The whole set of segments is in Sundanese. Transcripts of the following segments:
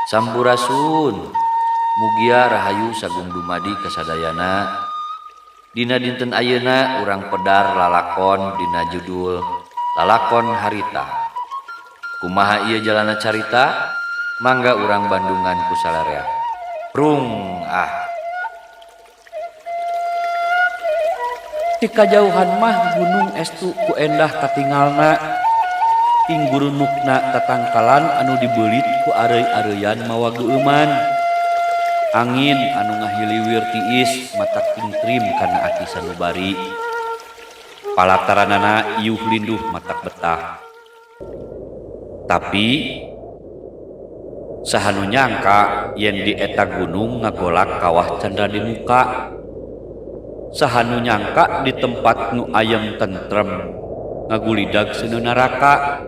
Sampurasun. Mugia rahayu sagung dumadi kasadayana. Dina dinten ayeuna urang pedar lalakon dina judul Lalakon Harita. Kumaha ieu jalana carita? Mangga urang Bandungan ku salarea. Prung ah. Ti kajauhan mah gunung estu ku endah katingalna. Ing gurunukna tatangkalan anu dibeulit ku areuy-areuyan mawa geueuman. Angin anu ngahiliwir tiis matak tingtrim kana ati sanubari. Palataranana iuh linduh matak betah. Tapi saha nu nyangka yen di eta gunung ngagolak kawah candra di muka. Saha nu nyangka di tempat nu ayem tentrem ngagulidag seuneu naraka.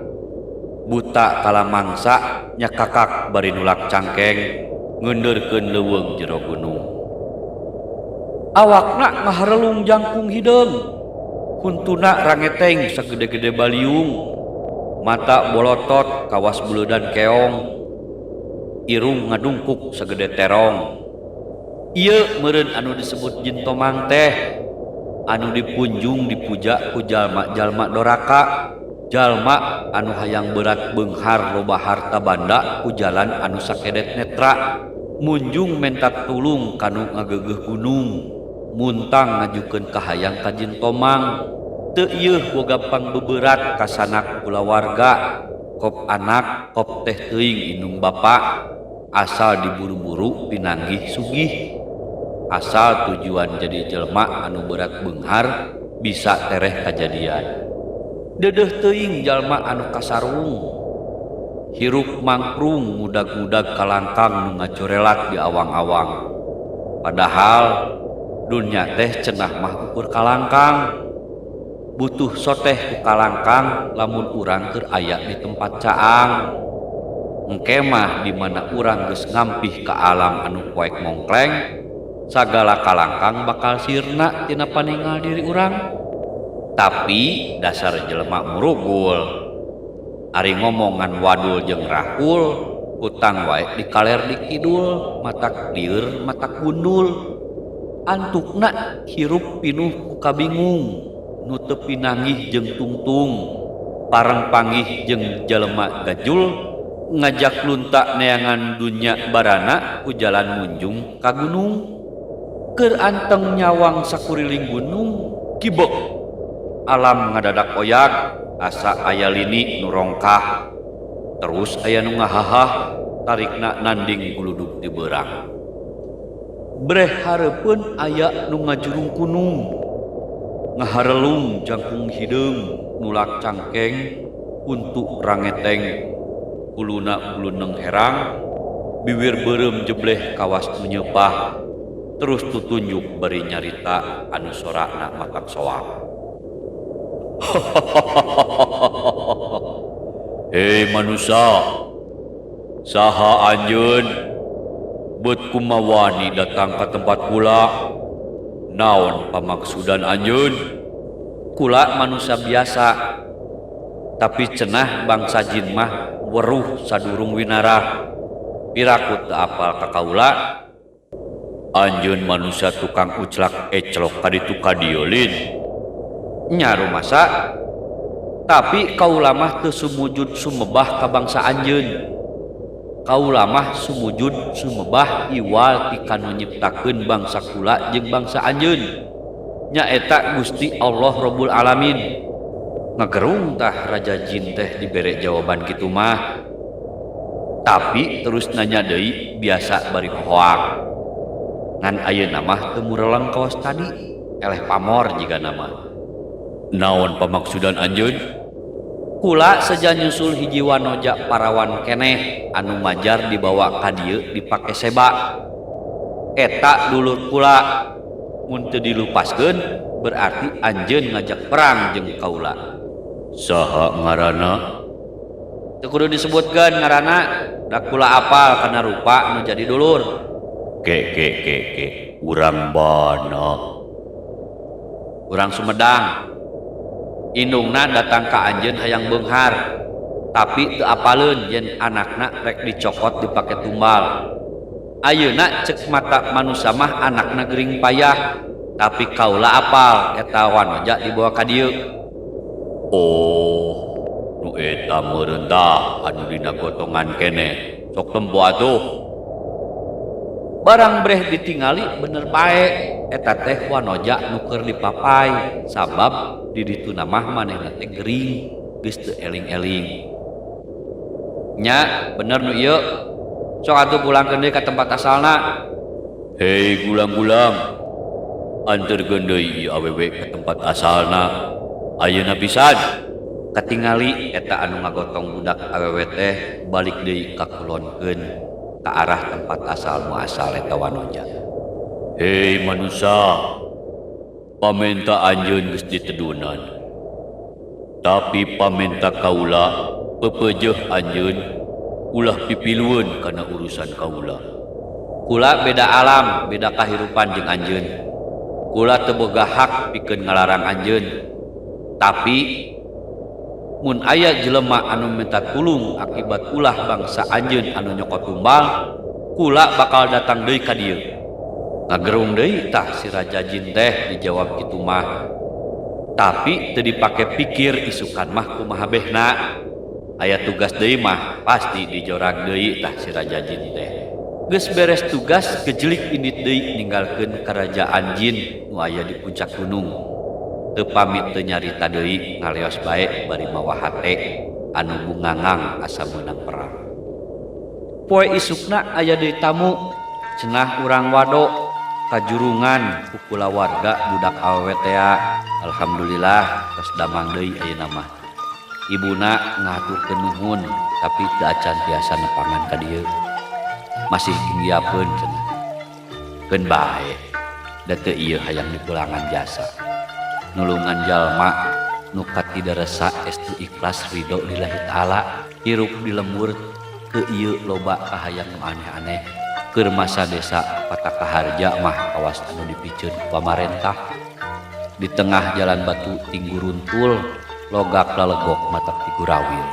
Buta kalamangsa nyakakak bari nulak cangkeng ngeundeurkeun leuweung jero gunung. Awakna ngaharelung jangkung hideung, huntuna rangeteng sagede-gede baliung, mata bolotot kawas buleudan keong, irung ngadungkuk sagede terong. Ieu meureun anu disebut jin tomang teh, anu dipunjung dipuja ku jalma-jalma doraka. Jalma anu hayang berat beunghar loba harta banda ku jalan anu sakedet netra, munjung menta tulung kanu ngageugeuh gunung, muntang ngajukeun kahayang ka jin tomang. Teu ieuh boga pangbeberat ka sanak kulawarga, kop anak kop teh teuing indung bapa, asal diburu-buru pinanggih sugih, asal tujuan jadi jelma anu berat beunghar bisa tereh kajadian. Dedeh teuing jalma anu kasarung, hirup mangprung ngudag-ngudag kalangkang nu ngacorelat di awang-awang. Padahal dunya teh cenah mah ukur kalangkang, butuh soteh ku kalangkang lamun urang keur aya di tempat caang. Engke mah di mana urang geus ngampih ka alam anu poek mongkleng, sagala kalangkang bakal sirna tina paningal diri urang. Tapi dasar jelema murugul, ari ngomongan wadul jeung rahul, hutang wae di kaler di kidul, matak lieur matak gundul. Antukna hirup pinuh ku kabingung, nu teu pinanggih jeung tungtung, pareng panggih jeung jelema gajul, ngajak lunta neangan dunya barana ku jalan munjung ka gunung. Keur anteng nyawang sakuriling gunung, kibek alam ngadadak oyag, asa aya lini nu rongkah, terus aya nu ngahahah, tarikna nanding guludug di beurang. Breh hareupeun aya nu ngajurung kunung, ngaharelung jangkung hideung, nulak cangkeng, huntu rangeteng, huluna buluneng herang, biwir beureum jebleh kawas nu nyeupah, terus tutunjuk bari nyarita anu sorana matak soang. Hei manusia, saha anjeun? Beut kumawani datang ka tempat kula? Naon pamaksudan anjeun? Kula manusia biasa, tapi cenah bangsa jin mah weruh sadurung winarah. Piraku teu apal ka kaula? Anjeun manusia tukang uclak eclok ka ditu ka dieu lin. Nya rumasa, tapi kaula mah teu sumujud sumebah ka bangsa anjeun. Kaula mah sumujud sumebah iwal ti kanu nyiptakeun bangsa kula jeung bangsa anjeun. Nyaeta Gusti Allah Rabbul Alamin. Ngagerung tah raja jin teh dibere jawaban kitu mah. Tapi terus nanya deui biasa bari hoak. Ngan ayeuna mah teu mureleng kawas tadi, eleh pamor jigana mah. Naon pamaksudan anjeun? Kula seja nyusul hiji wanoja parawan keneh anu majar dibawa ka dieu dipake seba. Eta dulur kula mun teu dilupaskeun berarti anjeun ngajak perang jeung kaula. Saha ngaranna? Teu kudu disebutkeun ngaranna, da kula apal kana rupa nu jadi dulur. Ke ke ke ke urang bana. Urang Sumedang. Indungna datang ka anjeun hayang beunghar. Tapi teu apaleun yen anakna rek dicokot dipake tumbal. Ayeuna cek mata manusa mah anakna gering payah, tapi kaula apal eta wanoja dibawa ka dieu. Oh, nu eta meureun tah anu dina gotongan keneh. Sok tempo atuh. Barang breh ditingali bener bae eta teh wanoja nu keur dipapai, sabab di dituna mah manehna teh gering geus teu eling-eling. Nya bener nu ieu. Sok atuh pulangkeun deui ka tempat asalna. Hei gulang-gulang, anterkeun deui ieu awewe ka tempat asalna. Ayeuna pisan. Katingali eta anu ngagotong budak awewe teh balik deui ka kulonkeun ka arah tempat asal muasal eta wanoja. Hei manusa, pamenta anjeun geus ditedunan. Tapi pamenta kaula pepejeuh anjeun ulah pipilueun kana urusan kaula. Kula beda alam, beda kahirupan jeung anjeun. Kula teu boga hak pikeun ngalarang anjeun. Tapi mun aya jelema anu minta tulung akibat ulah bangsa anjeun anu nyokot tumbal, kula bakal datang deui ka dieu. Ngagerung deui tah si Raja Jin teh dijawab kitu mah. Tapi teu dipake pikir isukan mah kumaha behna. Aya tugas deui mah pasti dijorag deui tah si Raja Jin teh. Geus beres tugas gejelik indit deui ninggalkeun karajaan jin nu aya di puncak gunung. Teu pamit teu nyarita deui ngaleos bae bari mawa hate anu bungangang asa meunang perang. Poe isukna aya deui tamu, cenah urang wado kajurungan ku kulawarga budak awewe tea. Alhamdulillah tos damang deui ayeuna mah. Ibuna ngahaturkeun nuhun tapi teu acan tiasa nepangan ka dieu. Masih ginggiapeun cenah. Keun bae da teu ieu hayang dipulangan jasa. Nulungan jalma nu katidaresa estu ikhlas ridho lillahi ta'ala. Hirup di lembur teu ieu loba kahayang nu aneh-aneh. Keur masa desa Patakaharja mah kawas anu dipiceun ku pamarentah. Di tengah jalan batu tinggu runtul, logak lalegok matak tigurawil.